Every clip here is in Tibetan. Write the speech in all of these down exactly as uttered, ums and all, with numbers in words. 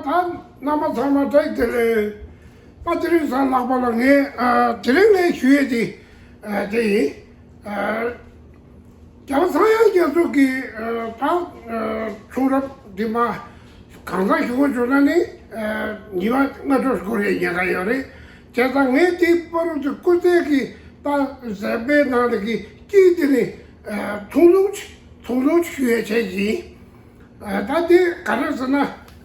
ད་རྣམ་པ་ཚང་མ་བཀྲ་ཤིས་བདེ་ལེགས། པ་དེ་རིང་གཟའ་ལྷག་པ་ལ་ངས་ཨ་དེ་རིང་ངས་ཞུ་ཡས་དེ་ཨ་དེ་ཡིན། ཨ་རྒྱལ་བ་ཚངས་དབྱངས་རྒྱ་མཚོ་གི་ཨ་ད་ཨ་གསུང་རབ་འདི་མ་གང་ཟག་ཞུ་དགོས་བྱུང་ན་ནི་ཨ་ཉི་མ་ལྔ་དྲུག་འགོར་ཡས་ཉེན་ཁ་ཡོད་རེད། བྱས་ཙང་ངས་དེ་པ་རུ་དེ་སྐུ་ཚེ་གི་ད་ཟད་པའི་ནང་ལ་གི་དཀྱིལ་དེ་ནི་ཨ་ཐུང་ཐུང་ཐུང་ཐུང་ཞུ་ཡས་བྱས་ཡིན། ཨ་ད་དེ་ག་རེ་ཟེར་ན་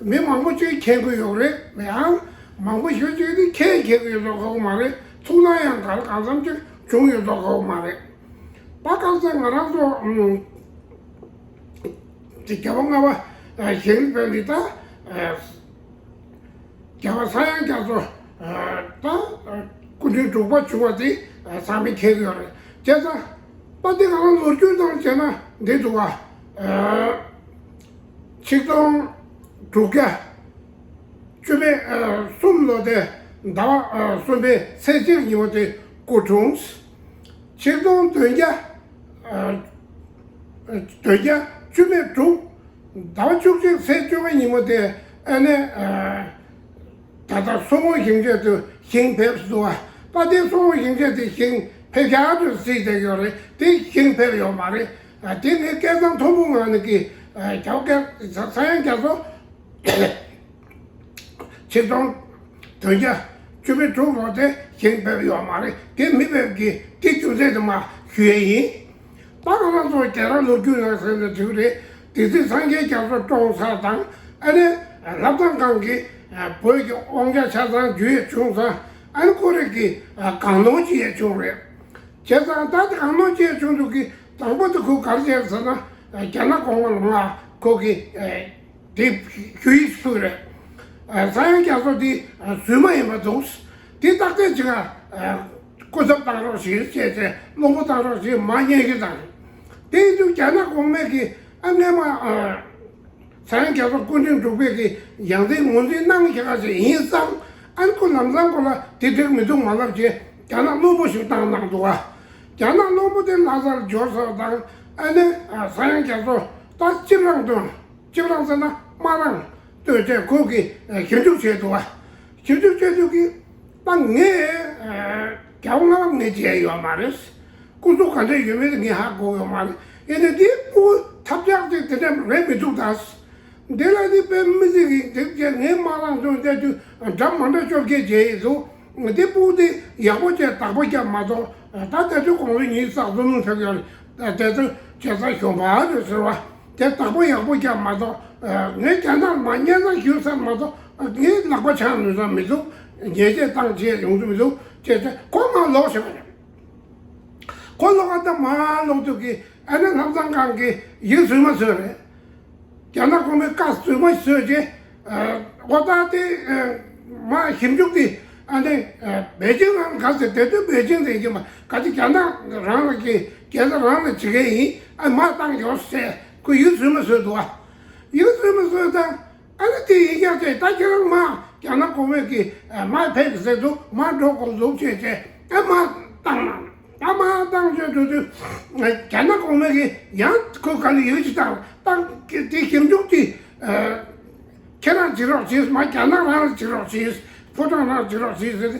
མི་མང་པོ་ཅིག་མཁྱེན་གྱི་ཡོད་རེད། ཡང་མང་པོ་ཞེ་ཅིག་ནི་མཁྱེན་མཁྱེན་གྱི་ཡོད་མདོག་ཁ་པོ་མ་རེད། ཐུགས་སྣང་ཡང་ག་ལ་གང་འཚམ་ཅིག་བྱུང་ཡོད་མདོག་ཁ་པོ་མ་རེད། ད་གང་ཟེར་ང་རང་ཚོ་ཨུམ་དེ་རྒྱལ་བ་ལྔ་པ་ཨ་ཞིང་ལས་པའི་འདི་ད་ཨ་རྒྱལ་བ་ཚངས་དབྱངས་རྒྱ་མཚོ་ཨ་ད་ཨ་སྐུ་ཕྲེང་དྲུག་པ་བྱུང་བ་དེ་ཨ་ཚང་མས་མཁྱེན་གྱི་ཡོད་རེད། བྱས་ཙང་ད་དེ་ང་རང་ལོ་རྒྱུས་ནང་བྱས་ན་འདི་འདུག་བ། ཨ་ཆིག་སྟོང་དྲུག་བརྒྱ་བཅུ་མེད་ཨ་གསུམ་ལོ་དེ་ཟླ་བ་ཨ་གསུམ་པའི་ཚེས་གཅིག་ཉིན་མོ་དེ་སྐུ་འཁྲུངས། ཆིག་སྟོང་བདུན་བརྒྱ་ཨ་བདུན་བརྒྱ་བཅུ་མེད་དྲུག་ཟླ་བ་བཅུ་གཅིག་ཚེས་བཅོ་ལྔ་ཉིན་མོ་དེ་ཨ་ནི་ཨ་ད་ལྟ་སོག་པོ་ཞིང་ཆེན་དུ་ཞིང་ཕེབས་སུ་འདུག་བ། ད་དེ་སོག་པོ་ཞིང་ཆེན་དེ་ཞིང་ཕེབས་ཡག་དུ་བརྩིས་བསྡད་ཡོད་རེད། དེ་ཞིང་ཕེབས་ཡོད་མ་རེད། ཨ་དེ་ངས་སྐལ་བཟང་མཐོན་པོའི་ངང་ནས་ཀྱི་ཨ་རྒྱལ་བ་སྐལ་ཚངས་དབྱངས་རྒྱ་མཚོ་ཆིག་སྟོང་བདུན་བརྒྱ་བཅུ་མེད་དྲུག་ལོ་དེ་ཞིང་ཕེབས་ཡོད་མ་རེད། དེ་མི་ཕེབས་ཀྱི་དེ་རྒྱུ་མཚན་དེ་མ་ཞུ་ཡས་ཡིན། ད་ང་རང་ཚོ་རྒྱལ་རབས་ལོ་རྒྱུས་ནང་ཟེར་ནས་འགྲིག་རེད། སྡེ་སྲིད་སངས་རྒྱས་རྒྱ་མཚོ་བཀྲོངས་ཚར་དང་ཨ་ནི་ལྷ་བཟང་སྒང་གི་བོད་ཀྱི་དབང་ཆ་ཆ་ཚང་འཇུ་ཡས་བྱུང་ཙང་ཨ་ནི་ཁོ་རང་གི་གང་ནོར་བྱེད་ཡས་བྱུང་རེད། བྱས་ཙང་ད་དེ་གང་ནོར་བྱེད་ཡས་བྱུང་འདུག་གི་དང་པོ་དེ་ཁོ་ག་རེ་བྱས་ཟེར་ན་རྒྱ་ནག་གོང་མ་ལ་མ་ཁོ་གི་དེ་ཞུ་ཡིག་ཕུལ་རེད། ཨ་ཚངས་དབྱངས་རྒྱ་མཚོ་འདི་ཨ་རྫུན་མ་ཡིན་པ་འདུག་འདི་རྟགས་གསལ་ཅིག་ཨ་སྐུ་ཚབ་བཏང་རོགས་ཞེས་བཤད་བྱས་བློན་པོ་བཏང་རོགས་ཞེས་མ་སྙན་ཞུ་བཏང་རེད། དེ་ཡིན་དུས་རྒྱ་ནག་གོང་མས་ཀྱིས་ཨ་སྔས་མ་ཨ་ཚངས་དབྱངས་རྒྱ་མཚོ་སྐུ་ཕྲེང་དྲུག་པའི་གི་ཡང་སྲིད་ངོས་འཛིན་གནང་བཞག་ཅིག་ཡིན་ཙང་ཨ་ནི་ཁོ་ལམ་སང་ཁོ་ལ་དེ་འགྲིག་མི་འདུག་མ་ལབ་བྱས་རྒྱ་ནག་བློན་པོ་ཞིག་བཏང་གནང་འདུག་ཨ། རྒྱ་ནག་བློན་པོ་དེ་ལྷ་སར་འབྱོར་སོང་དང་ཨ་ནི་ཨ་ཚངས་དབྱངས་རྒྱ་མཚོ་ད་སྤྱིར་བཏང་དུ། སྤྱིར་བཏང་ཟེར་ན་དམག་རང་བཏོན་བྱས་ཁོང་གིས་ཞིབ་འཇུག་བྱས་འདུག་བ། ཞིབ་འཇུག་བྱས་དུས་ཀྱི་ད་ངས་རྒྱལ་བ་ལྔ་པ་ངས་མཇལ་ཡོད་མ་རེད། སྐུ་གཟུགས་ག་འདྲ་ཡོད་མེད་ངས་ཧ་གོ་ཡོད་མ་རེད། ཡིན་ནའི་འདི་སྐུ་ཐབས་ཆག་ཅིག་དེ་འདྲ་རེད་མི་འདུག་ད། འདི་ལ་ནི་དཔེ་མི་སྲིད་ཀྱི་འདི་བྱས་ངས་དམག་རང་བཏོན་བྱས་དུས་འདྲ་མ་འདྲ་བཅོ་བརྒྱད་མཇལ་ཡི་འདུག་འདི་སྤུ་དེ་ཡག་པོ་བྱས་བདག་པོ་བརྒྱབ་མ་གཏོགས་ད་དེ་ཚོའི་གོང་ལ་ཉིན་གསར་རྩོམ་ལུང་ཐེབས་ཡོད་རེད། དེ་ཚོ་བྱས་ཙང་གཞོན་པ་རེད་ཟེར་བ། དེ་བདག་པོ་ཡག་པོ་བརྒྱབ་མ་གཏོགས། ངས་རྒྱ་ནག་མ་སྙན་སེང་ཞུས་ཚར་མ་གཏོགས་ངས་ལག་པ་འཆང་ནུས་ས་མི་འདུག་ཉེས་ཆད་བཏང་བྱས་ཡོང་རྒྱུ་མི་འདུག་ཅེས་ཚེ་ཁོ་མར་ལོག་ཤེས་པ་རེད། ཁོ་ལོག་ཨ་ད་མར་ལོག་དུས་ཀྱི་ཨ་ནི་ལྷ་བཟང་སྒང་གིས་ཡིག་རྫུན་མ་བཟོས་རེད། རྒྱ་ནག་གོང་མའི་བཀའ་རྫུན་མ་བཟོས་རྗེས། ཨོ་ད་དེ་མ་ཞིབ་འཇུག་དེ་ཨ་ནི་པེ་ཅིང་རང་ག་ཟེར་དེ་དུས་པེ་ཅིང་དེ་ཡིན་མ་ག་ཅི་རྒྱ་ནག་རང་ལ་གི་རྒྱལ་ས་རང་ལ་བྱེད་མཁན་ཡིན་ཨ་མ་བཏང་ཡོད་ཟེར་ཁོ་ཡིག་རྫུན་མ་བཟོས་འདུག་ཨ། ཡིག་རྫུན་མ་བཟོས་ད་ཨ་ནི་དེ་ཡིན་ཀྱང་ཚེ་ད་ཁྱེད་རང་མ་རྒྱ་ནག་གོང་མའི་གི་མ་ཕེབས་ཟེར་འདུག་མ་འགྲོ་དགོས་འདུག་ཅེས་བྱས་ཨ་མ་བཏང་ན། ད་མ་བཏང་བྱས་འགྲོ་དུས་རྒྱ་ནག་གོང་མ་གིས་ཡང་ཁོ་ག་ལ་ཡོད་ཅི་བཏང་བཏང་དེ་ཞིབ་འཇུག་དེ་ཁྱེད་རང་བྱེད་རོགས་བྱེད་མ་རྒྱ་ནག་རང་ལ་བྱེད་རོགས་བྱེད་ཕོ་བྲང་རང་བྱེད་རོགས་བྱེད་ཟེར་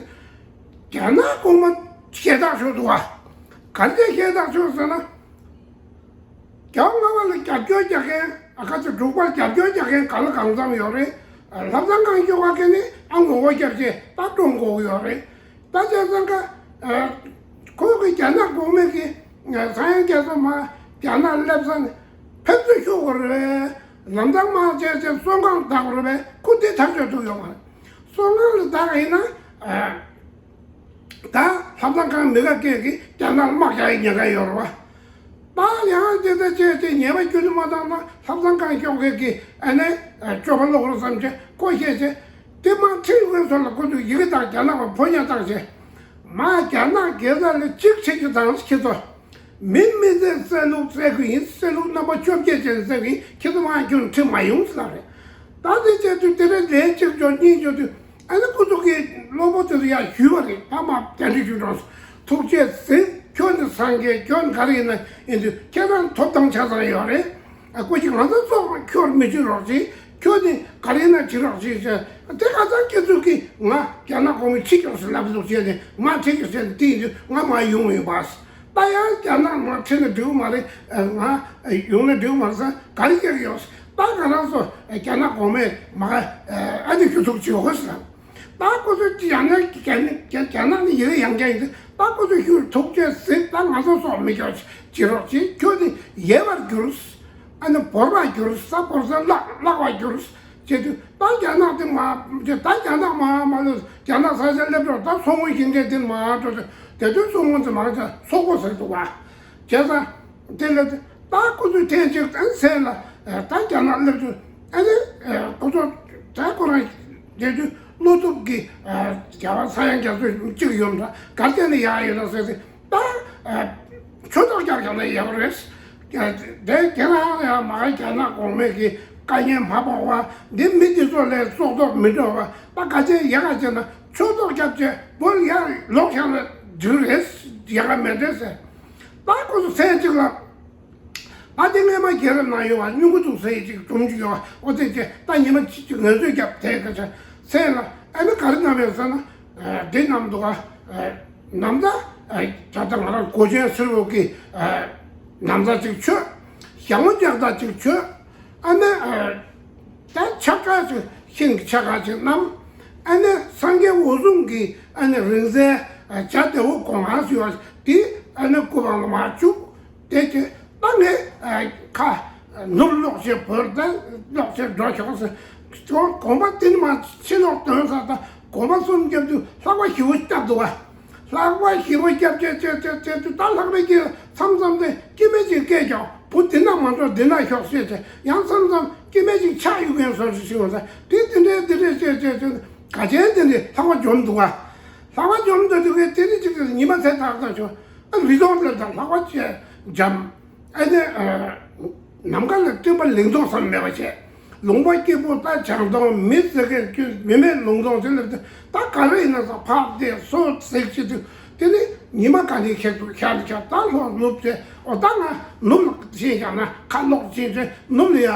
ཏེ་རྒྱ་ནག་གོང་མ་ཤེས་རྟགས་ཤོར་འདུག་བ། ག་རེ་ཤེས་རྟགས་ཤོར་ཟེར་ན། རྒྱལ་བ་ལྔ་པ་ལ་རྒྱབ་སྐྱོར་རྒྱག་མཁན་ཨ་ཁ་ཚོ་འབྲུག་པར་རྒྱབ་སྐྱོར་རྒྱག་མཁན་ག་ལ་གང་འཚམ་ཡོད་རེད། ལྷ་བཟང་སྒང་སྐྱོ་བ་མཁན་ནི་ཨ་ངོ་བོ་རྒྱབ་ཆེ་ད་གཏོང་དགོས་ཀྱི་ཡོད་རེད། ད་བྱས་ཙང་ཀ་ཁོ་གི་རྒྱ་ནག་གོང་མའི་གི་ཚངས་དབྱངས་རྒྱ་མཚོ་མ་རྒྱ་ནག་སླེབས་ས་ནས་ཕེབས་བསུ་ཞུ་དགོས་རེད་པས། ལམ་ཐག་མ་བྱས་ཚེ་བཙོན་ཁང་བདག་དགོས་རེད་པས། ཁོ་དེ་ཐག་གཅོད་ཐུབ་ཡོད་མ་རེད། བཙོན་ཁང་ལ་བདག་ཡིན་ན། ད་ལྷ་བཟང་སྒང་མི་དགའ་མཁན་གྱིས་རྒྱ་ནག་དམག་རྒྱག་ཡི་ཉེན་ཁ་ཡོད་རེད་བ། ད་ཡང་དེ་ལྟར་བྱས་ཏེ་ཉེས་པ་རྒྱུན་དུ་མ་བཏང་ན་ལྷ་བཟང་སྒང་སྐྱོང་མཁན་གྱིས་ཨ་ནི་སྤྱོད་པ་ལོག་རེད་བསམ་བྱས་ཁོ་བཤད་བྱས། དེ་མ་ཁྲིད་དགོས་སོགས་ལ་ཁོ་ཚོས་ཡི་གེ་དང་རྒྱ་ནག་པ་ཕོ་ཉ་བཏང་བྱས། མ་རྒྱ་ནག་རྒྱལ་ས་ལ་གཅིག་ཁྲིད་ཀྱི་དང་ཁྱེད་ཚོ། མི་མི་ཚེ་བསད་ལུགས་བསད་ཁུལ་ཡིན། བསད་ལུགས་རྣམ་པ་བཅོ་བརྒྱད་ཅན་བསད་ཁུལ་ཡིན། ཁྱེད་ཚོ་མ་ཁྱོད་ཁྲིད་མ་ཡོང་ཟེར་ལ་རེད། ད་དེ་བྱས་དུས་དེ་རིང་ལན་གཅིག་འཇོག་གཉིས་འཇོག་དུས། ཨ་ནི་ཁོ་ཚོ་གིས་བློན་པོ་དེ་ཚོ་ཡར་ཞུས་པ་རེད། ཕ་མ་གདན་འདྲེན་ཞུ་རོགས། ཐུགས་རྗེ་གཟིགས། ཁྱོད་ནི་སངས་རྒྱས། ཁྱོད་ནི་ག་རེ་ཡིན་ན་ཡིན་དུས་ཁྱེད་རང་ཐོབ་ཐང་ཆ་ཚང་ཡོད་རེད། ཨ་ཁོ་ཅིག་ང་ཚོ་ཚོགས་པ་ཁྱོད་མི་ཞུ་རོགས་ཞེས། ཁྱོད་ནི་ ག་རེ་ན་བྱེད་རོགས་བྱེད་ཟེར། དེ་ཁ་སང་ཁྱེད་ཚོ་གིས་ང་རྒྱ་ནག་གོང་མའི་ཁྲིད་ཀྱོག་ཟེར་ལབ་ལུགས་བྱས་ནས་ང་ཁྲིད་ཀྱོག་བྱས་ནས་དེ་ཡིན་དུས་ང་མ་ཡོང་ཡོད་པ། ད་ཡང་རྒྱ་ནག་མ་ཁྲིད་ན་འགྲིག་གི་མ་རེད། ང་ཡོང་ན་འགྲིག་གི་མ་རེད་ཟེར་ག་རེ་བཤད་ཀྱི་ཡོད། ད་ང་རང་ཚོ་རྒྱ་ནག་གོང་མས་མ་ཨ་ནི་ཁྱོད་ཚོ་བྱེད་དགོས་ཟེར། ད་ཁོ་ཚོ་རྒྱ་ནག་རྒྱ་ནག་རྒྱ་རྒྱ་ནག་ནི་ཡི་གེ་ཡང་རྐྱང་ཡིན་ཏེ། ད་ཁོ་ཚོ་ཤུགས་ཐུགས་རྗེ་གཟིགས། ད་ང་ཚོ་སོགས་མི་སྐྱོ་བྱེད་རོགས་བྱེད། ཁྱོད་ནི་ཡལ་བར་འགྱུར། ཨ་ནི་བོར་བར་འགྱུར། ས་བོར་ས་བརླག་བརླག་པར་འགྱུར། བྱེད་དུས་ད་རྒྱ་ནག་དེ་མ་ད་རྒྱ་ནག་མ་མ་ལོས་རྒྱ་ནག་ས་ཆ་སླེབས་རོགས། ད་སོང་བའི་ཞིང་ཆེན་དེ་མ་འགྲོ། དེ་དུས་སོང་བ་ཚོ་མ་ཆ་སོག་པོ་ཟེར་འདུག་བ། བྱས་ཙང་དེ་ལ་ད་ཁོ་ཚོས་ཐེངས་གཅིག་ཨ་ནི་སེམས་ལ་ད་རྒྱ་ནག་སླེབས་དུས་ཨ་ནི་ཁོ་ཚོ་ད་ཁོ་རང་དེ་དུས་བློ་སྟོབས་ཀྱིས་རྒྱ་བ་ས་ཡང་རྒྱ་མཚོ་གཅིག་ཡོད་འདྲ་གར་བྱས་ནས་ཡག་ཡོད་ན་ཟེར་ཏེ། ད་ཆོས་ཐོག་རྒྱག་རྒྱག་ན་ཡག་རེད། དེ་དེ་རང་ཡང་མ་རྒྱ་ནག་གོང་མས་ཀྱི་དཀའ་ངལ་མ་སྤོང་བ་འདི་མི་འདི་ཚོ་ལས་སྲོག་ཐོག་མི་འགྲོ་བ། ད་ག་ཚད་ཡག་ག་བྱས་ན་ཆོས་ཐོག་རྒྱབ་བྱས་བོད་ཡར་ལོག་བཞག་ན་འགྲིག་རེད། ཡག་ག་མེད་རེད་ཟེར། ད་ཁོ་ཚོ་ཚེ་གཅིག་ལ། ཨ་དེ་སྔས་མ་རྒྱལ་རབས་ནང་ཡོད་བ་སྨྱུ་གུ་འདུག་ཟེར་ཡི་ཅིག་སྒྲུང་ཅིག་ཡོད་བ། ཨོ་དེ་ཅེ་ད་ཉི་མ་གཅིག་ཅིག་ངལ་རྩོལ་རྒྱབ་དེ་ག་ཆ་སེ་ལ་ཨ་ནི་ག་རེ་བསྣམས་ཡོད་ཟེར་ན། འདི་བསྣམས་འདུག་ག་ནམ་ཟླ་ད་ལྟ་ང་རང་གོས་ཆེན་སེར་པོ་གི་ནམ་ཟླ་ཅིག་མཆོད། ཞྭ་མོ་ལྕགས་ཐག་ཅིག་མཆོད། ཨ་ནི་ད་ཆབ་ཁ་ཅིག་ཤིང་གི་ཆབ་ཁ་ཅིག་བསྣམས། ཨ་ནི་སངས་རྒྱས་འོད་སྲུང་གི་ཨ་ནི་རིང་བསྲེལ་བྱ་དེ་འོ་གོང་ང་ཟེར་བ་དེ་ཨ་ནི་སྐུ་པང་ལ་མར་བཅུག་དེ་ཅི་ད་ངས་ཁ་ནུབ་ལོག་བྱས་བོད་དང་ལོག་བྱས་འགྲོ་ཆོག་ཟེར། དགོན་པ་དེ་ནི་མ་ཕྱི་ལོག་དོན་ས་དང་དགོན་པ་གསུམ་རྒྱབ་དུས་ལྷགས་པ་ཞེ་པོ་བརྒྱབ་འདུག་བ། ལྷགས་པ་ཞེ་པོ་བརྒྱབ་བྱས་བྱས་བྱས་བྱས་དུས་ད་ལྷགས་པའི་གི་མཚམས་མཚམས་དེ་སྐྱེ་དམན་ཅིག་སྐད་ཀྱང་བུ་འདི་ན་མ་འགྲོ་འདི་ན་ཤོག་ཟེར་བྱས། ཡང་མཚམས་མཚམས་སྐྱེ་དམན་ཅིག་ཆག་གཡུག་མཁན་བཟོ་ཞིག་བྱུང་བ་ཟེར། དེ་དེ་འདྲའི་དེ་འདྲའི་བྱས་བྱས་བྱས་ག་ཅན་དེ་འདྲའི་ལྷགས་པ་འཇོམས་འདུག་བ། ལྷགས་པ་འཇོམས་འདུག་དུས་དེ་ནི་ཅིག་ཉི་མ་ཚེ་ཐག་ཐག་བྱུང་། ཨ་རི་ཐོག་སླེབས་དང་ལྷགས་པ་བྱས་འཇམ། ཨ་ནི་ནམ་མཁའ་ལ་སྤྲིན་པ་ལིང་ཏོག་བསམ་མེད་པ་བྱས། ལུང་པ་སྐྱིད་པོ་ད་བྱང་སྟོང་མི་ཟེར་མཁན་ཁྱོད་མི་མེད་ལུང་སྟོང་ཟེར་ལབ་དུས་ད་ག་རེ་ཡིན་ན་ས་ཕག་དེ་སོ་ཟེར་བྱེད་དུས་དེ་ནི་ཉི་མ་ག་ནས་ཁྱེར་དུ་ཤར་ཤར་ད་ལྷོ་ནུབ་བྱས། འོ་ད་ང་ནུབ་ལ་ཕྱིན་བཞག་ན་ཁ་ལོག་ཕྱིན་བྱས་ནུབ་ལ་ཡ་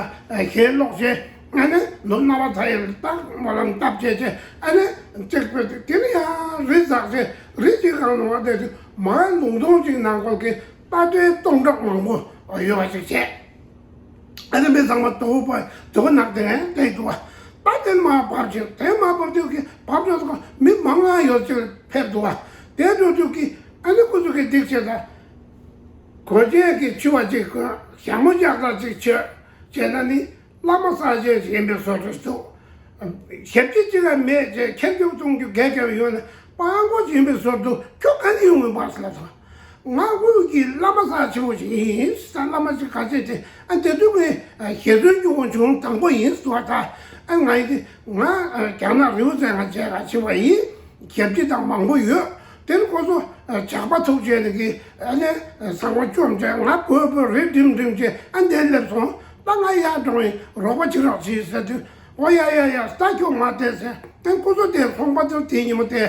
ཞལ་ལོག་བྱས། ཨ་ནི་ནུབ་སྣང་བ་མཐའ་ཡས་ལ་ད་སྨོན་ལམ་བཏབ་བྱས་བྱས། ཨ་ནི་གཅིག་པོ་དེ་ནི་ཡང་རི་ཟགས་བྱས་རི་གཅིག་སྒང་ལ་བ་བསྡད་དུས་མ་ལུང་སྟོང་གཅིག་ནང་ཁོལ་གྱི་རྟ་དྲེལ་སྟོང་ཕྲག་མང་པོ་ཡོད་པ་ཞིག་བྱས། ཨ་ནི་མི་ཚང་མ་དོ་པ་དོ་ནག་དེ་ནས་བསྡད་འདུག་བ། ད་དེ་མ་བབས་ཅིག་དེ་མ་བབས་དུས་ཀྱི་བབས་ཅོག་ཚོ་མི་མང་ང་ཡོད་ཅིག་ཕེབས་འདུག་བ། དེ་འགྲོ་དུས་ཀྱི་ཨ་ནི་ཁོ་ཚོ་གི་སྡིག་ཆེ་ད། གོས་ཆེན་གྱི་ཕྱུ་པ་ཅིག་གོན། ཞྭ་མོ་ལྕགས་ཐག་ཅིག་མཆོད་བྱས་ན་ནི་བླ་མ་གསར་བཞེངས་ཡིན་པའི་བཟོ་འདྲ་འདུག་ཞབས་ཕྱི་ཅི་ལ་མེད་ཅེས་ཁྱེར་རྒྱུག་གཏོང་རྒྱུ་གས་གས་ཡོད་ན་སྤྲང་པོ་ཡིན་པའི་བཟོ་འདུག་ཁྱོད་ག་ནས་ཡོང་མིན་པ་ཟེར་ལ་ཐོངས། ང་དབུས་ཀྱི་བླ་མ་གསར་ཆེན་པོ་ཞིག་ཡིན་ཟེར། བླ་མ་ཞིག་ག་ཚད་དེ་ཨ་དེ་དུས་ངས་ཞལ་འཛོམས་རྒྱུ་བོ་བྱུང་དང་པོ་ཡིན་ཟེར་བ། ད་ཨ་ང་ཡི་ང་རྒྱ་ནག་རི་བོ་རྩེ་ལྔ་བྱས་ལ་ཕྱིན་པ་ཡིན། ཞབས་ཕྱི་དང་མང་པོ་ཡོད། དེར་ཁོ་ཚོ་ཇག་པ་ཐུག་བྱས་ནས་ཀྱི་ཨ་ནི་ཚང་མ་བཅོམ་བྱས་ང་བོད་བོད་རི་འགྲིམ་འགྲིམ་བྱས་ཨ་འདིར་སླེབས་སོང་། ད་ང་ཡར་འགྲོ་ཡིན་རོགས་པ་བྱེད་རོགས་བྱེད་ཟེར་དུས་ཨོ་ཡ་ཡ་ཡ་ད་ཁྱོད་མ་བསྡད་ཟེར། དེ་ཁོ་ཚོ་དེ་ཚོང་པ་ཚོ་དེ་ཉིན་མོ་དེ་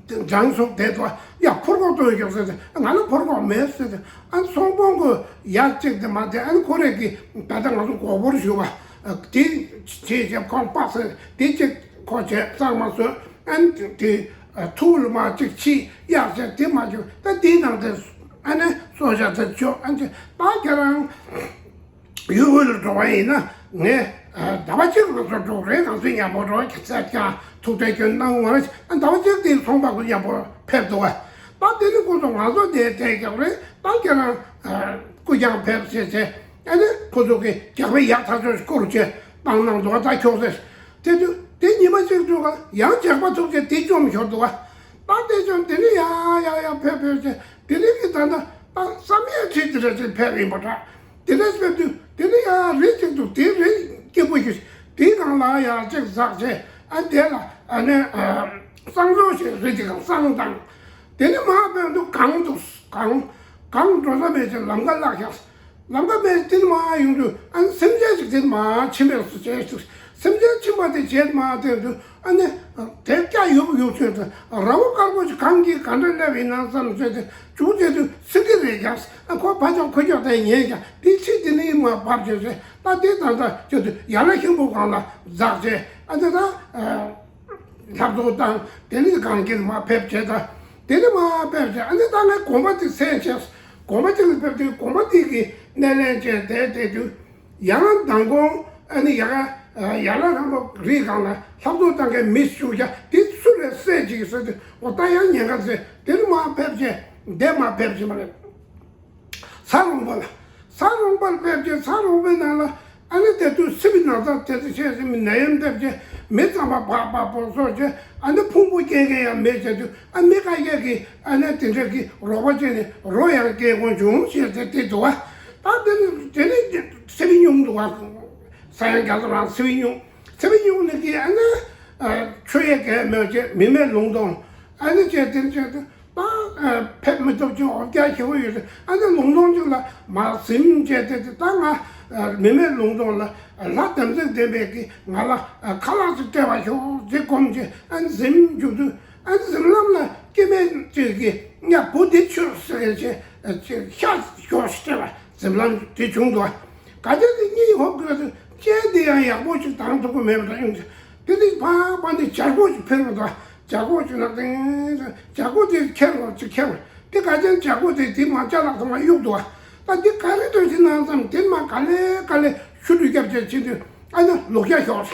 འགྲངས་སོང་། དེ་ཚོ་ཡ་ཕོར་གོག་སྟོན་ཤོག་ཟེར་ཟེར། ང་ལ་ཕོར་གོག་མེད་ཟེར་ཟེར། ཨ་ཚོང་དཔོན་གོ་ཡར་བཅུག་དེ་མ་བསྡད། ཨ་ཁོ་རེ་གི་ད་ལྟ་ང་ཚོ་མགོ་པོར་ཞུ་བ་དེ་བྱས་བྱས་ཁོང་པགས་ཟེར་དེ་གཅིག་ཁོ་བྱས་གཙང་མ་བཟོས། ཨན་དེ་ཐུགས་ལ་མ་གཅིག་ཕྱིས་གཡག་བྱས་དེ་མ་བྱུང་། ད་དེའི་ནང་དེ་ཨ་ནི་གསོལ་ཇ་དེ་མཆོད། ཨན་དེ་ད་ཁྱེད་རང་ཡུལ་དབུས་ལ་འགྲོ་བ་ཡིན་ན་ངས་ཟླ་བ་གཅིག་ང་ཚོ་འགྲོ་རེད། ང་ཚོ་མཉམ་པོ་འགྲོ་ཁྱེད་ཚད་ཀྱང་ཐུགས་ཁྲལ་སྐྱོན་གནང་བར་ཟླ་བ་གཅིག་དེ་ཚོང་པ་ཚོ་མཉམ་པོ་ཕེབས་འདུག་བ། ད་དེ་ནི་ཁོ་ཚོ་ང་ཚོ་དེ་དེ་རྒྱག་རེད། ད་ཁྱེད་རང་སྐུ་རྐྱང་ཕེབས་བྱས་བྱས། ཨ་ནི་ཁོ་ཚོ་གིས་རྒྱག་པའི་ཡག་ཐག་ཆོད་བསྐུར་བྱས་བཏང་གནང་འདུག་བ། ད་ཁྱོག་ཟེར། དེ་དུས་དེ་ཉི་མ་གཅིག་དུས་ག་ཡང་ཇག་པ་ཐུག་བྱས་དེ་བཅོམ་ཤོར་འདུག་བ། ད་དེ་བཅོམ་དེ་ནི་ཡ་ཡ་ཡ་ཕེབས་ཕེབས་བྱས་དེ་ནི་གི་ད་ལྟ་ད་བསམ་ཡས་ཁྲི་དེ་འདྲ་ཅིག་ཕེབས་ཡིན་པ་འདྲ། དེ་ནས་ཕེབས་དུས་དེ་ནི་ཡ་རི་གཅིག་འདུག་དེ་རི་སྐྱིད་པོ་ཞིག་དེའི་སྒང་ལ་ཡ་གཅིག་ཟག་བྱས། ཨ་དེ་ལ་ཨ་ནི་གཙང་བཟོ་ཞིག་རི་དེ་སྒང་གཙང་དང་། དེ་ནི་མ་ཕེབས་འདུག་གངས་འདུག་གངས་གངས་འགྲོ་ས་མེད་ཅིག་ལམ་ཁ་བརླག་ཤག་ལམ་ཁ་མེད་དེ་ནི་མ་ཡོང་དུས་ཨ་ནི་སེམས་ཅན་ཞིག་དེ་ནི་མ་ཕྱིན་པས་སུ་བྱས་ཤིག་སེམས་ཅན་ཕྱིན་ པ་དེ་བྱེད་མ་ཐེབས་དུས་ཨ་ནི་དེ་སྐྱ་ཡུག་ཡུག་ཆོད་དུ་ར་བ་དཀར་པོ་ཞིག་གང་གིས་ག་འདྲ་སླེབས་ཡིན་ན་བསམ་བྱས་ཏེ་བྱུང་བྱས་དུས་སྲིད་ཀྱི་རེད་ཀྱང་ཨ་ཁོ་ཕ་ཆོག་ཁོ་ཆོག་དེ་ཉན་ཀྱང་དེ་ཕྱི་དེ་ནི་མ་བབ་བྱས་ཏེ་ད་དེ་ད་ལྟ་བྱས་དུས་ཡར་ལ་ཤིང་ཕུག་སྒང་ལ་འཛེགས་བྱས་ཨ་ནི་ད། ལྷ་བཟོ་དང་དེ་ནི་གང་གིན་མ་ཕེབས་བྱས་ད། དེ་ནི་མ་ཕེབས་བྱས་ཨ་ནི་ད་ངས་དགོན་པ་དེ་གསན་བྱས། དགོན་པ་དེ་ལ་ཕེབས་དུས་དགོན་པ་དེ་གི་སྣེ་ལེན་བྱས་བསྡད་བསྡད་དུས། ཡང་མདང་དགོང་ཨ་ནི་ཡ་ག་ཡར་ལ་རང་པོ་རི་སྒང་ལ་ལྷ་བཟོ་དང་གི་མི་བཞུགས་ཀྱང་དེ་སུ་རེད་གསན་ཅིག་ཟེར་དུས་འོ་ད་ཡང་ཉེན་ཁ་ཟེར་དེ་ནི་མ་ཕེབས་བྱས་བསྡད་མ་ཕེབས་བྱས་མ་རེད། ས་རོང་པ་ལ། ས་རོང་པར་ཕེབས་རྗེས་ས་རོང་པའི་ནང་ལ་ཨ་ནི་དེ་དུས་སྲིད་པའི་ནགས་ཚལ་དེ་ཚོ་བཤད་ཟིན་པའི་ནད་ཡམས་ཐེབས་རྗེས་མི་ཚང་མ་བག་བག་པོ་སོགས་རྗེས་ཨ་ནི་ཕུང་པོ་སྐྱེ་མཁན་ཡང་མེད་བྱས་དུས་ཨ་མི་ཁ་ཤས་ཀྱིས་ཨ་ནི་དེ་འདྲ་གི་རོགས་པ་བྱས་ནས་རོ་ཡང་སྐྱེ་དགོས་བྱུང་ཞེས་དེ་དེ་འདུག་བ། ད་དེ་ནི་དེ་ནི་སྲིད་པའི་སྙུང་འདུག་བ། ས་ཡང་རྒྱ་མཚོ་རང་སྲིད་པའི་སྙུང་སྲིད་པའི་སྙུང་ནི་གི་ཨ་ནི་ཆོས་ཡས་གས་མེད་བྱས་མི་མེད་ལུང་སྟོང་ཨ་ནི་བྱས་དེ་བྱས་དུས། ད་ཕེབས་མི་ཐུབ་ཅིང་འོ་བརྒྱལ་ཞེ་པོ་ཡོད་རེད། ཨ་ནི་ལུང་སྟོང་ཅིག་ལ་མར་གཟིམ་བྱས་ཏེ་ད་ང་མི་མེད་ལུང་སྟོང་ལ་ལྷ་དམ་ཚིག་ལྡན་པའི་གི་ང་ལ་ཁ་ལག་ཅིག་སྤྲད་པ་ཤོག་ཅེས་སྒོམ་བྱས་ཨ་ནི་གཟིམ་འཇུག་དུས་ཨ་ནི་གཟིམ་ལམ་ལ་སྐྱེ་དམན་ཅིག་གིས་ཡ་བུ་འདི་ཁྱོད་ཟེར་བྱས་ཤ་ཞོག་སྤྲད་པ་གཟིམ་ལམ་དེ་བྱུང་འདུག་ག་དེ་དེ་གཉིད་ཧོབ་དགོས་དུས་ཅན་འདི་ཡང་ཡག་པོ་ཅིག་དང་ཐུབ་ཀྱི་མེད་པ་འདྲ་ཡོང་ཅིག་དེ་དུས་ཕ་ཕ་འདི་བྱ་རྒོད་ཅིག་ཕེབས་པ་དང་། བྱ་རྒོད་ཅིག་ནག་ཏིང་། བྱ་རྒོད་དེ་ཁྱེར་རོགས་ཅིག་ཁྱེར། དེ་ག་ཅན་བྱ་རྒོད་དེ་དེ་མ་ཅ་ལག་ཚང་མ་གཡུག་འདུག་ད་འདི་ག་རེ་འདོད་ཅིག་ནང་ཙམ་དེ་མ་ག་ལེ་ག་ལེ་ཤུ་དུ་རྒྱབ་བྱས་ཕྱིན་དུས་ཨ་ནི་ལོ་བརྒྱ་ཤོར།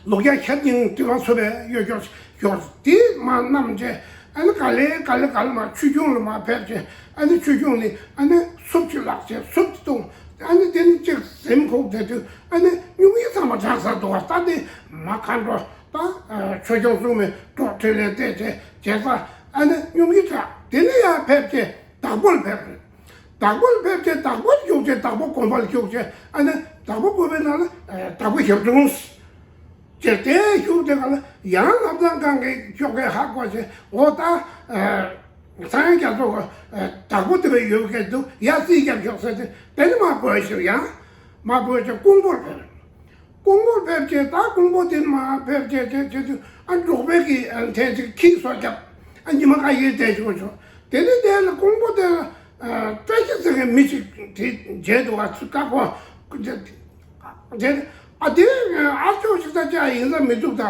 ལོ་བརྒྱ་ཤར་ཉིན་དུས་མ་ཚོད་པའི་གཡོ་སྐྱོར་ཤོར་དེ་མ་བསྣམས་བྱས་ཨ་ནི་ག་ལེ་ག་ལེ་ག་ལེ་མ་ཆོས་སྐྱོང་ལ་མ་ཕེབས་བྱས་ཨ་ནི་ཆོས་སྐྱོང་ནི་ཨ་ནི་སུབ་ཅིག་ལག་བྱས་སུབ་ཅིག་བཏུང་ཨ་ནི་དེ་ནི་ཅིག་གཟིམ་ཁུག་བསྡད་དུས་ཨ་ནི་སྨྱུག་གཡུ་ཚང་མ་གྲགས་ས་འདུག་བ་ད་དེ་མ་ཁ་འགྲོ། ད་ཆོས་སྐྱོང་སྲུང་མའི་གྲོགས་འཕྲིན་ལས་བལྟས་བྱས་བྱས་ཙང་ཨ་ནི་སྨྱུག་གཡུ་གྲགས་དེ་ནས་ཡར་ཕེབས་བྱས་བདག་པོར་ཕེབས། བདག་པོར་ཕེབས་བྱས་བདག་པོར་བཞུགས་བྱས་བདག་པོ་དགོན་པར་བཞུགས་བྱས་ཨ་ནི་བདག་པོ་དགོན་པའི་ནང་ལ་བདག་པོ་ཞབས་དྲུང་ཅེས་དེ་བཞུགས་དེ་ག་ལ་ཡང་ལྷ་བཟང་གང་གི་ཤོག་གའི་ཧ་གོ་བྱས་འོ་ད་ས་ཡང་རྒྱ་མཚོ་གི་བདག་པོ་དེ་བས་ཡོད་མཁན་འདུག་ཡ་སྲིད་རྒྱབ་ཤོག་ཟེར་ཏེ་དེ་ནི་མ་གོ་ཞིག་ཡང་མ་གོ་ཞིག་ཀོང་པོར་ཕེབས། ཀོང་པོ་ཕེབས་བྱས་ད་ཀོང་པོ་དེ་མ་ཕེབས་བྱས་བྱས་བྱས་དུས་ཨ་འབྲོག་པའི་གི་ཨ་ཐེངས་ཅིག་ཁྱི་སོ་རྒྱབ་ཨ་ཉི་མ་ཁ་ཤས་བསྡད་བྱུང་བྱུང་། དེ་ནས་དེ་ལ་ཀོང་པོ་དེ་ལ་བཀྲ་ཤིས་ཟེར་མཁན་མི་ཅིག་དེ་མཇལ་འདུག་ཨ་ཚུ་བཀའ་ཁོ་དེ་ཨ་དེ་ཨ་ཅོག་ཞིག་ད་ཅག་ཡིན་ས་མི་འདུག་ད་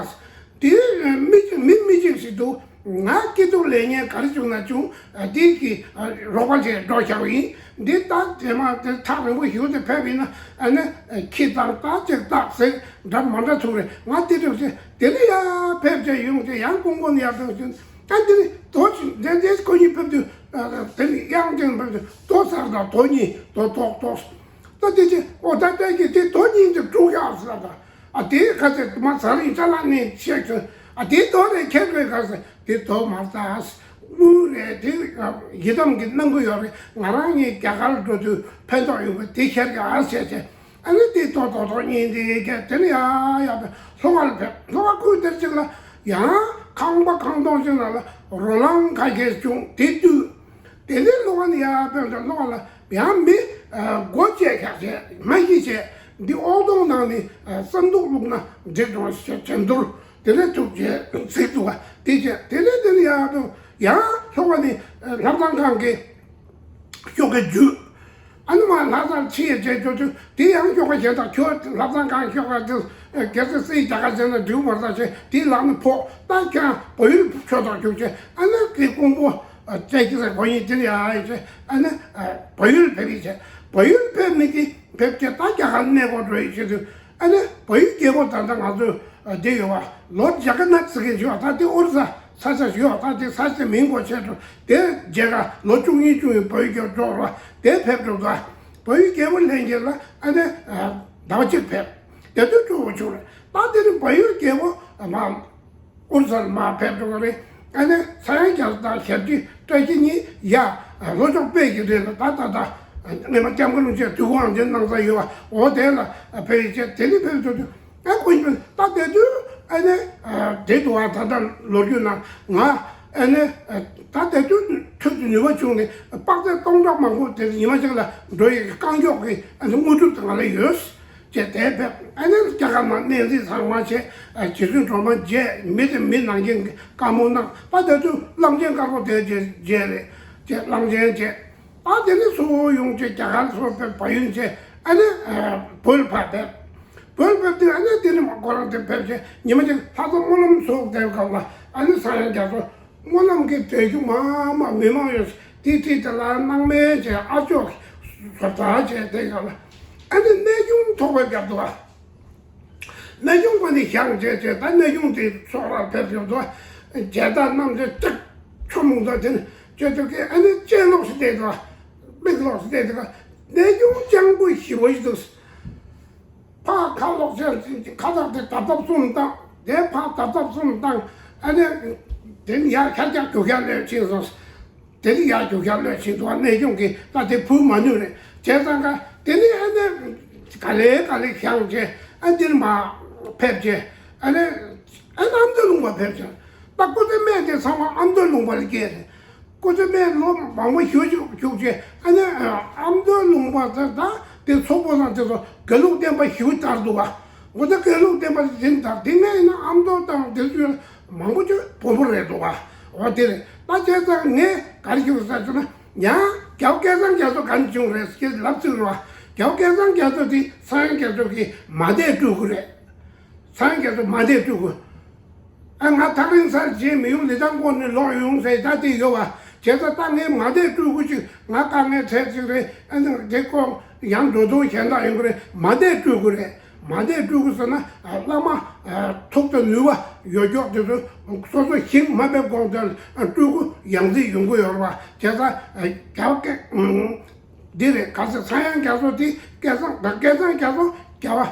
དེ་མི་ཅིག་མི་མི་ཅིག་ཞིག་འདུག་ང་སྐྱིད་སྡུག་ལས་ངན་ག་རེ་བྱུང་ན་བྱུང་། འདི་གི་རོགས་པ་ཞིག་འགྲོ་བཞག་པ་ཡིན། འདི་ད་དེ་མ་དེ་ཐག་རིང་པོ་ཞིག་དེ་ཕེབས་ཡིན་ན་ཨ་ནི་ཁྱི་དང་ད་ཅིག་བཏགས་ཟེར་འདྲ་མ་འདྲ་ཐུག་རེད། ང་དེ་འདྲ་ཞིག་དེ་ནི་ཡར་ཕེབས་བྱས་ཡོང་དེ་ཡང་ཀོང་པོ་ནས་ཡར་ཕེབས་ཤིང་ད་འདི་ནི་དོ་ཞིག་འདྲ་འདྲ་ཁོ་གཉིས་ཕེབས་དུས་དེ་ནི་གཡང་ཅན་ཕེབས་དུས་དོ་ཟེར་དང་དོ་གཉིས་དོ་ཐོག་ཐོག་ད་དེ་ཅི་ཨོ་ད་ལྟ་གི་དེ་དོ་གཉིས་དེ་དཀྲུག་ཡག་ཟེར་ད། ཨ་དེ་ག་ཚད་མ་ཟ་རིན་ཅ་ལག་ནས་ཆད་ཚོད་ཨ་དེ་དོ་རེ་ཁྱེད་རེ་ག་ཚད་དེ་དོ་མ་ཟ། དངུལ་རེ་དེ་ཡི་དམ་གྱི་གནང་གི་ཡོད་རེད། ང་རང་གཉིས་རྒྱ་གར་འགྲོ་དུས་ཕན་ཐོགས་ཡོང་བ་དེ་ཁྱེད་ཀྱི་ཨ་བྱས་བྱས་ཨ་ནི་དེ་དོ་དོ་དོ་གཉིས་དེ་ག་དེ་ནི་ཡ་ཡ་ལྷོ་ཁ་ལ་ཕེབས། ལྷོ་ཁ་ཁུལ་དེར་ཅིག་ལ་ཡང་ཁང་པ་ཁང་སྟོང་ཅིག་ནང་ལ་རོ་ལངས་ཁ་ཤས་བྱུང་དེ་དུས། དེ་ནས་ལོག་ནས་ཡར་ཕེབས་ཏེ་ལོག་ལ་ཡང་མི་སྒོ་བཅད་ཤག་བྱས་མ་གཞི་བྱས་འདི་ཨོག་དོང་ནང་ནས་བསམ་འདུག་བླུགས་ན་འགྲིག་འགྲོ་ཞེས་བྱས་འདུར་དེ་ནས་ཐུག་བྱས་ཚིག་འདུག་བ་དེ་བྱས་དེ་ནས་དེ་ནས་ཡར་ཕེབས་ཡང་ལྷོ་བ་ནས་ལྷ་བཟང་ཁང་གི་ཤོག་གི་རྒྱུད་ཨ་ནི་མ་ལྷ་བཟང་ཕྱི་ཡི་བྱས་ཆོག་ཆོག་དེ་ཡང་ཤོག་ག་གཞན་དག་ཁྱོད་ལྷ་བཟང་ཁང་ཤོག་ག་དེ་རྒྱལ་སྲས་སྲས་རྒྱ་གར་ཅན་ལ་འགྲིག་མ་ཐག་ཆེ་དེའི་ལག་ནས་ཕོག་ད་ཁྱོད་བོད་ཡུལ་ཆོས་ཐོག་བཅུག་ཆེ་ཨ་ནི་གི་ཀོང་པོ། ཨ་ཅེ་ཅི་ཟེར་གོ་ཡིན་དེ་ལ་ཡ་ཡི་ཅེ་ཨ་ནི་ཨ་བལ་ཡུལ་ཕེབས་ཡིན་ཅེ། བལ་ཡུལ་ཕེབས་མི་དེ་ཕེབས་ཅེ་ད་རྒྱ་གར་གནས་སྐོར་འགྲོ་ཡི་ཅེ་དུས་ཨ་ནི་བལ་ཡུལ་རྒྱལ་པོ་ད་ལྟ་ང་ཚོ་ཨ་དེ་ཡོད་བ་ལོར་ཇ་ག་ནག་ཟེར་གི་ཡོད་ད་དེ་ཨོ་རི་ས་ས་ཆ་ཞིག་ཡོད་ད་དེ་ས་ཆ་མིང་གོ་ཆེ་འགྲོ་དེ་རྒྱལ་ཁ་ལོ་བཅུ་གཉིས་བཅུ་ཡི་བལ་ཡུལ་རྒྱལ་པོ་འགྲོ་ར་དེ་ཕེབས་འགྲོ་ད་བལ་ཡུལ་རྒྱལ་པོ་ལྷན་རྒྱས་ལ་ཨ་ནི་ཨ་ཟླ་བ་གཅིག་ཕེབས་དེ་དུས་སྤྲོ་བོ་བྱུང་རེད། ད་དེ་ནི་བལ་ཡུལ་རྒྱལ་པོ་མ། ཨོ་རི་ས་ལ་མར་ཕེབས་འགྲོ་གི་རེད། ཨ་ནི་ས་ཡང་རྒྱ་མཚོ་དང་ཞབས་ཀྱི་བཀྲ་ཤིས་གཉིས་ཡ་ལྷོ་ཕྱོགས་དཔལ་གྱི་རི་ལ་ད་ད་ད་སྔོན་མ་སྐྱབས་མགོན་རིན་པོ་ཆེ་དུས་འཁོར་དབང་ཆེན་གནང་ས་ཡོད་བ་འོ་དེ་ལ་ཕེབས་ཡི་ཆེད་དེ་ནི་ཕེབས་འགྲོ་དུས་ཨ་ཁོ་ཡིན་ད་དེ་དུས་ཨ་ནི་དེ་དུ་བ་ད་ལྟ་ལོ་རྒྱུས་ནང་ང་ཨ་ནི་ད་དེ་དུས་ཐུགས་ཀྱི་ནུས་པ་བྱུང་ནས་དཔག་ཚད་སྟོང་ཕྲག་མང་པོ་དེ་ཉི་མ་གཅིག་ལ་འགྲོ་ཡི་རྐང་མགྱོགས་ཀྱི་ཨ་ནི་དངོས་གྲུབ་དེ་ང་ལ་ཡོད། བྱས་དེ་ཕེབས། ཨ་ནི་རྒྱ་གར་ནང་གནས་ཚུལ་ཚང་མ་བྱས། རྗེ་བཙུན་སྒྲོལ་མ་མཇལ། མི་དེ་མི་ནང་བཞིན་བཀའ་མོལ་གནང་། ད་དེ་དུས་གླང་ཆེན་དཀར་པོ་དེ་མཇལ་མཇལ་རེད། ཅེས་གླང་ཆེན་བྱས། ད་དེ་ནས་གཙོ་བོ་ཡོང་བྱས་རྒྱ་གར་ཚོ་ཕེབས། བལ་ཡུལ་བྱས། ཨ་ནི་བོད་ཕར་ཕེབས། བོད་ཕེབས་དུས་ཨ་ནི་དེ་ནས་མ་ཁོ་རང་དེ་ཕེབས་བྱས་ཉི་མ་གཅིག་ལྷ་ས་སྨོན་ལམ་ཚོགས་དེ་སྐབས་ལ་ཨ་ནི་ས་ཡང་རྒྱ་མཚོ་སྨོན་ལམ་གྱི་མཛད་རྒྱུ་མང་མང་མི་མང་ཡོད། དེ་དེ་དེ་ལ་སྣང་མེད་བྱས་ཨ་ཅོག་བཟོ་གྲྭ་བྱས་དེ་སྐབས་ལ་ཨ་ནི་གནས་ཆུང་ཐོག་པའི་སྐབས་དུ་བ། གནས་ཆུང་པ་ནི་བཞེངས་བྱས་བྱས། ད་གནས་ཆུང་དེ་ཚོགས་རར་ཕེབས་ཡོང་དུས་མཇལ་དར་བསྣམས་ཏེ་ཅིག་ཆུ་མོ་འདྲ་དེ་ནི་བྱས་དུས་ཀྱི་ཨ་ནི་ལྕེ་ལོག་སེ་བལྟས་དུས། མིག་ལོག་སེ་བལྟས་དུས་གནས་ཆུང་སྤྱང་པོ་ཞེ་པོ་ཞིག་འདུག་ཕར་ཁ་ལོག་བྱས་ཁ་བཏགས་དེ་དར་ལྟབ་གསུམ་བཏང་། དེ་ཕར་དར་ལྟབ་གསུམ་བཏང་། ཨ་ནི་དེ་ནི་ཡར་ཁ་རྒྱག་རྒྱུག་ཡར་སླེབས་ཕྱིན་སོང་། དེ་ནི་ཡར་རྒྱུག་ཤར་གློད་ཕྱིན་འདུག་གནས་ཆུང་གིས་ད་དེ་འཕུར་མ་ནུས་རེད། བྱས་ཙང་ཀ་དེ་ནི་ཨ་ནི་ག་ལེ་ག་ལེ་བཞེངས་བྱས། ཨ་འདིར་མར་ཕེབས་བྱས། ཨ་ནི་ཨ་ནི་ཨ་མདོ་ལུང་པ་ཕེབས་བྱས། ད་སྐུ་ཚེ་སྨད་དེ་ཚང་མ་ཨ་མདོ་ལུང་པ་ལ་སྐྱེས་རེད། སྐུ་ཚེ་སྨད་ལོ་མང་པོ་ཞིག་བཞུགས་བཞུགས་བྱས། ཨ་ནི་ཨ་མདོ་ལུང་པ་དེ་ད་དེ་མཚོ་པོ་ལ་དེ་ཚོ་དགེ་ལུགས་བསྟན་པ་ཞིག་དར་འདུག་ག་འོ་ད་དགེ་ལུགས་བསྟན་པ་དེ་དར། དེ་ནས་ཡིན་ན་ཨ་མདོ་དང་དེ་ཚོའི་མང་པོ་ཅིག་བོན་པོ་རེད་འདུག་ག་འོ་དེ་རེད། ད་བྱས་ཙང་ངས་ག་རེ་ཞུ་ས་ཟེར་ན། ཡང་རྒྱལ་བ་སྐལ་བཟང་རྒྱ་མཚོ་ག་ནས་བྱུང་རེད་ཟེར་ལབ་ཚུལ་རེད་བ། རྒྱལ་བ་སྐལ་བཟང་རྒྱ་མཚོ་དེ་ཚངས་དབྱངས་རྒྱ་མཚོ་གི་མ་འདས་སྤྲུལ་སྐུ་རེད། ཚངས་དབྱངས་རྒྱ་མཚོ་མ་འདས་སྤྲུལ་སྐུ། ཨ་ང་ཐག་རིང་སར་རྗེས་མི་ཡོང་ལི་ཐང་སྐོར་ནས་ལོག་ཡོང་ཟེར་ད་དེ་ཡོད་བ། བྱས་ཙང་ད་ངས་མ་འདས་སྤྲུལ་སྐུ་ཅིག་ང་དཀའ་ངལ་འཕྲད་ཅིག་རེད། ཨ་ནི་དེ་ཀོ་ཡང་འགྲོ་དོན་གཞན་དག་ཡོང་གི་རེད། མ་འདས་སྤྲུལ་སྐུ་རེད། མ་འདས་སྤྲུལ་སྐུ་ཟེར་ན་བླ་མ་ཐུགས་དང་ནུས་པ་ཡོད་ཀྱོག་དེ་ཚོ་སོ་སོ་ཞིང་མ་ཕེབས་གོང་དུ་སྤྲུལ་སྐུ་ཡང་རྩིས་ཡོང་གི་ཡོད་རེད་བ། བྱས་ཙང་རྒྱ་བ་སྐད། འདི་རེད། ག་ཚོད་ཚངས་དབྱངས་རྒྱ་མཚོ་དེ་སྐལ་བཟང་དང་། སྐལ་བཟང་རྒྱ་མཚོ་རྒྱལ་བ་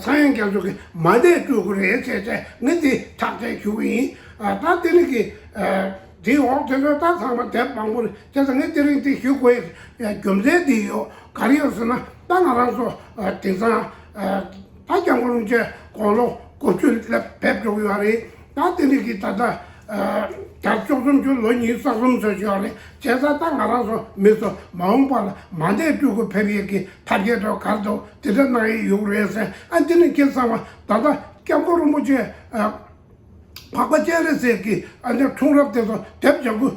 ཚངས་དབྱངས་རྒྱ་མཚོ་གི་མ་འདས་སྤྲུལ་སྐུ་རེད་ཟེར་བྱས་ངས་འདི་ཐག་བཅད་ཞུ་གི་ཡིན། ད་དེ་ནི་གི་དེའི་འོག་དེ་ཚོ་ད་ཚང་མ་དེབ་མང་པོ་རེད། བྱས་ཙང་ངས་དེ་རིང་འདི་ཞུ་དགོས་རྒྱུ་མཚན་འདི་ཡོད། ག་རེ་ཡོད་ཟེར་ན་ད་ང་རང་ཚོ་དེང་སང་ད་སྐྱབས་མགོན་རིན་པོ་ཆེ་དགུང་ལོ་དགུ་བཅུ་ལ་ཕེབས་འགྲོ་གི་ཡོད་རེད། ད་དེ་ནི་གི་ད་ལྟ་ཨ་ད་བཅུ་གསུམ་བཅུ་ལོ་ཉི་ཤུ་རྩ་གསུམ་ཙམ་ཞིག་ཡོད་རེད། བྱས་ཙང་ད་ང་རང་ཚོ་མི་ཚོ་མ་འོངས་པ་ལ་མ་འདས་སྤྲུལ་སྐུ་ཕེབས་ཡས་ཀྱི་ཐབས་ཤེས་འདྲ་བོ་ག་རེ་འདུག་དེ་འདྲ་གནང་ཡས་ཡོད་རེད་ཟེར། ཨ་འདི་ནི་ཁྱེད་ཚང་མ་ད་ལྟ་སྐྱབས་མགོན་རིན་པོ་ཆེ་ཨ་འཕགས་པ་སྤྱན་རས་གཟིགས་ཀྱི་ཨ་ནི་འཁྲུངས་རབས་དེ་ཚོ་དེབ་ལྗང་ཁུ་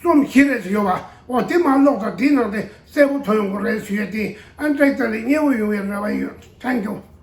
གསུམ་བཞི་རེ་ཞིག་ཡོད་པ། འོ་དེ་མར་ཀློག་དང་། དེའི་ནང་དེ་གསལ་པོ་མཐོང་ཡོང་གི་རེད་ཞུ་ཡས་དེ། ཨ་འདྲ་ཙམ་ལས་མཉེས་པོ་ཡོང་བའི་རེ་བ་ཡོད། Thank you།